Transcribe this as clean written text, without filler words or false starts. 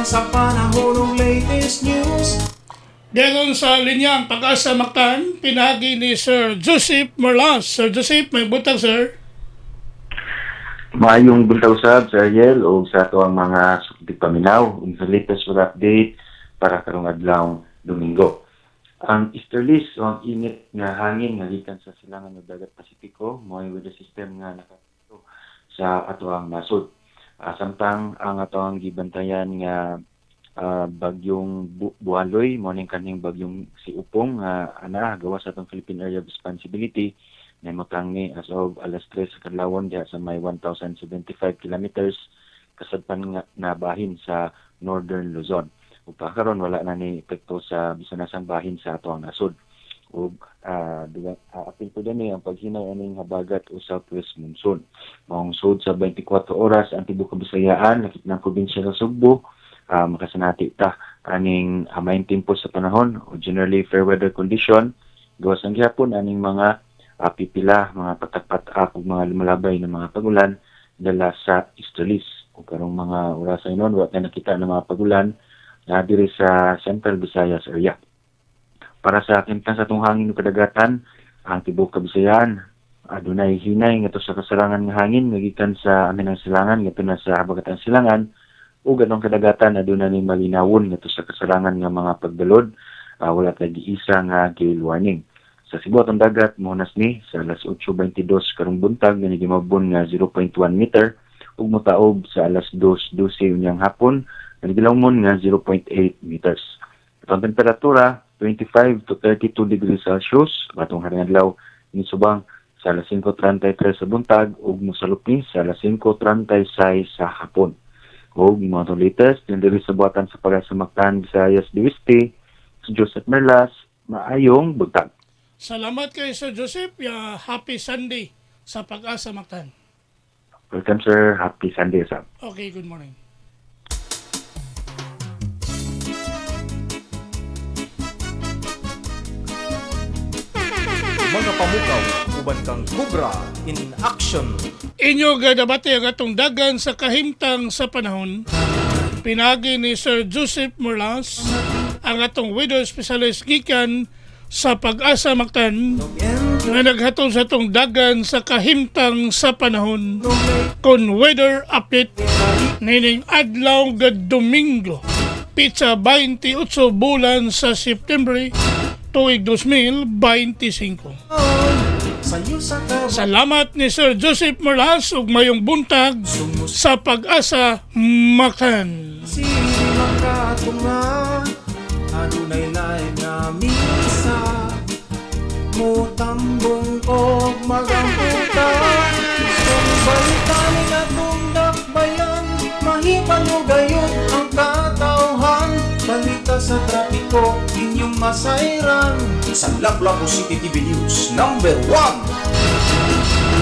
Kahimtang sa panahon ug latest news. Meron sa linyang Pag-asa Mactan, pinagi ni Sir Joseph Morlas. Sir Joseph, may buntag, sir. Maayong buntag usab, Sir Ariel, ug sa ato ang mga sukdi paminaw ug sa latest weather update para karong adlaw Domingo. Ang easterlies o ang init nga hangin nga gikan sa silangan ng dagat Pasipiko mo'y weather system nga nakato sa ato ang nasod. Samtang ang ato ang gibantayan nga bagyong Bualoy mo ning kaning bagyong si Upong nga ana gawas sa atong Philippine Area of Responsibility nahimutang ni as of alas 3 sa kadlawon diha sa may 1,075 kilometers kasadpan nga na bahin sa Northern Luzon. Ug pa karon wala na ni epekto sa bisan asang bahin sa ato ang nasod. Ug apil po dinhi ang paghinay aning habagat o southwest monsoon. Maong sud sa 24 oras ang tibuok Kabisayaan, lakip ng probinsya sa Sugbo, makasanati ta aning maayong tempo sa panahon o generally fair weather condition, gawas ang gihapon aning mga pipila, mga patak-patak ug mga lumalabay na mga pagulan dala sa easterlies. Ug karong mga orasa hinon, wa tay nakita ng mga pagulan na diri sa Central Visayas area. Para sa kahimtang sa atong hangin ug kadagatan, ang tibuok Kabisayaan adunay hinay ngadto sa kasarangan nga hangin nga gikan sa amihanang silangan ngadto na sa habagatang silangan, ug atong kadagatan aduna ni malinawon ngadto sa kasarangan nga mga pagdalod. Wala tay giisa nga gale warning. Sa Cebu, atong dagat mohunas ni sa alas 8:22 karong buntag nga gimabon nga 0.1 meter ug motaob sa alas 2:12 unyang hapon nga gilawmon nga 0.8 meters. Atong temperatura, 25 to 32 degrees Celsius atong haring adlaw nisubang sa alas 5:33 sa buntag ug mosalop ni sa alas 5:36 sa hapon. Ug mga atong latest diri sa buhatan sa Pag-asa Mactan, Visayas, DOST, si Joseph Merlas, maayong buntag. Salamat kay Sir Joseph. Ya, happy Sunday sa Pag-asa Mactan. Welcome, sir. Happy Sunday, sir. Okay, good morning. Mga pamukaw uban kang Cobra in action. Inyo gadabati ang atong dagan sa kahimtang sa panahon. Pinagi ni Sir Joseph Morlas, ang atong weather specialist gikan sa Pag-asa Mactan, nga naghatod sa atong dagan sa kahimtang sa panahon kon weather update nining adlaw nga Domingo, petsa 28 bulan sa September tuig 2025. Sayo sa ka Salamat ni Sir Joseph Morlas ug mayong buntag sa Pag-asa Mactan. Si makatunga, adunay live nga misa, mutambong og magamputa. Kung balita ning atong dakbayan, mahibalo gayud ang katawhan. Balita sa trapiko inyong masayran Sa Lapu-Lapu City TV News number 1.